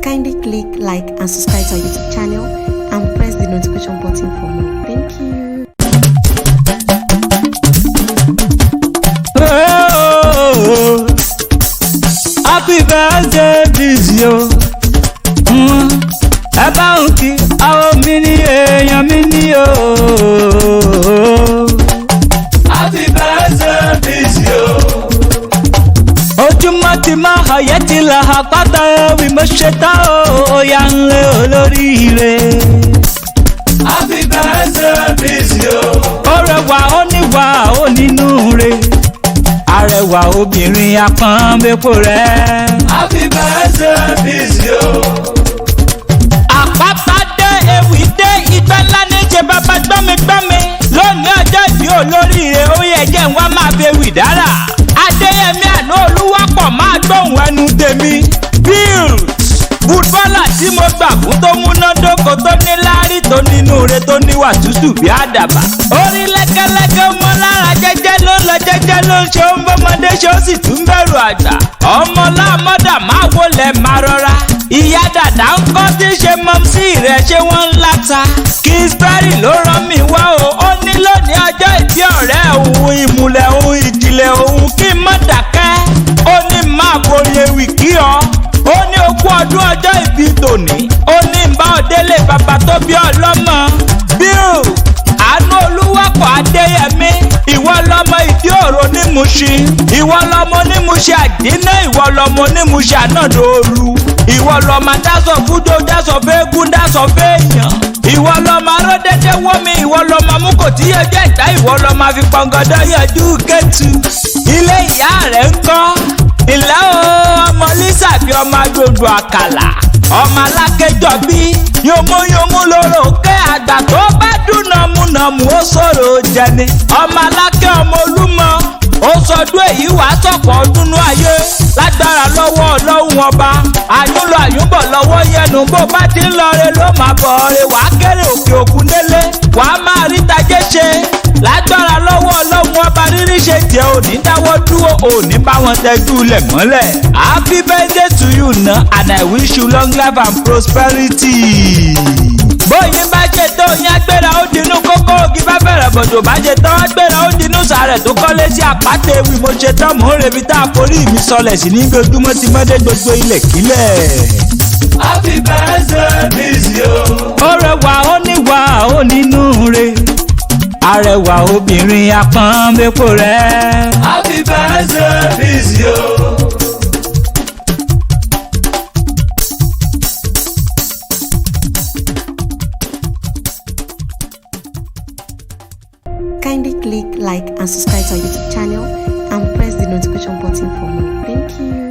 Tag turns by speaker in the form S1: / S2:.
S1: Kindly click like and subscribe to our YouTube channel and press the notification button for more. Thank you.
S2: Oh, happy birthday this yo. Ẹ bá ń kí àwọn mi ní èèyàn mi ní o.
S3: Happy birthday this yo.
S2: Ojúmọ́ ti máa ọ̀yẹ́ ti là àpáta ewì mo ṣe tá o, ó yá ń lé olóríire.
S3: Happy birthday this yo.
S2: Ó rẹwà, ó níwà, ó nínú re. Arẹwà obìnrin apọ́nbépo rẹ̀.
S3: Happy birthday this yo.
S2: Àpáta dé, ewì dé, ìgbẹ́ ńlá ní ṣe bàbá gbọ́migbọ́mi. Lónìí ọjọ́ ìbí olóríire, ó yẹ jẹ́ ń wá máa fi ewì dára. Adéyẹmí àná olúwapọ̀ máa gbóhùn ẹnu tèmi. Bills fútbọ́là tí mo gbà fún tó múnádóko, tó ní láárí, tó nínú re, tó níwà tútù bí àdàbà. Orí lẹ́kẹ́lẹ́kẹ́ mọ́ lára, jẹ́jẹ́ ló ń lọ, jẹ́jẹ́ ló ń ṣe, ó ń bọ́mọdé ṣe, ó sì tún bẹ̀rù àgbà. Ọmọ láàmọ́dà máa wọlé máa rọra. Ìyá dàda ń kọ́ tí ń ṣe mọ́mísì rẹ̀, ṣé wọ́n ń láta. Kingsbury ló rán mi wá o, ó ní lónìí ọjọ́ ìbí ọ̀rẹ́ òun, ìmùlẹ̀ òun, ìjìnlẹ̀ òun, kí n má dákẹ́. Ó ní máa borí ewì kí ọ, ó ní okú ọdún ọjọ́ ìbí tòní, ó ní ń bá ọdẹ́lẹ̀ bàbá tó bí ọlọ́mọ. Bill àánú olúwapọ̀ adéyẹmí, ìwọ lọmọ ìdí òro ní Mùṣín, ìwọ lọmọ onímùṣin àdínà, ìwọ lọmọ onímùṣin ànàdóoru, ìwọ lọmọ dásọ fújó, dásọ fẹ́ẹ́gún, dásọ fẹ́ẹ̀yàn, ìwọ lọmọ aródédé wọ́mi, ìwọ lọmọ amúkòtí yọjú ẹ̀dá, ìwọ lọmọ àfipọ̀ngọ́dọ́ yọjú kẹ́tù. Ilé ìyá rẹ̀ ń kọ́ ìlẹ́ o, ọmọ Lisa bí ọmọ agbègbè àkàlà, ọmọ alákẹjọ bí yomuyomu lóró kẹ́ àgbà tó bá dùn nàmúnàmú ó sọ̀rọ̀ jẹni. Ọmọ alákẹ́, ọmọ olúmọ, ó sọdún èyí wàá sọ̀pọ̀ ọdún nú ayé lágbára lọ́wọ́ ọlọ́run ọba. Àyúnlọ àyúnbọ̀ lọ́wọ́ yẹnu, bó bá ti ń lọre ló máa bọ̀ ọ́rẹ́, wàá kéré òkè òkun délé, wàá máa rí tajé ṣe lágbára lọ́wọ́ ọlọ́run ọba. Rírí ṣe jẹ́ òní dáwọ́ dúró, òní bá wọn tẹ́jú lẹ̀ mọ́lẹ̀. Happy birthday to you na, and I wish you long life and prosperity. Bóyin bá ṣe tó yín agbéra ó dinú kókó, ògì bá bẹ̀rẹ̀ bọ̀dọ̀ bá ṣe tán agbéra ó dinú sàrẹ̀ tó kọ́lé sí àpáta ewì. Mo ṣe tán, mò ń rebi tá a forí mi sọlẹ̀ sí ní gbojúmọ́ ti mọ́dé gbogbo ilẹ̀ kílẹ̀.
S3: Happy birthday this yo.
S2: Ó rẹwà, ó níwà, ó nínú re. Arẹwà obìnrin apọ́nbépo rẹ̀.
S3: Happy birthday this yo.
S1: Kindly click like and subscribe to our YouTube channel and press the notification button for more. Thank you.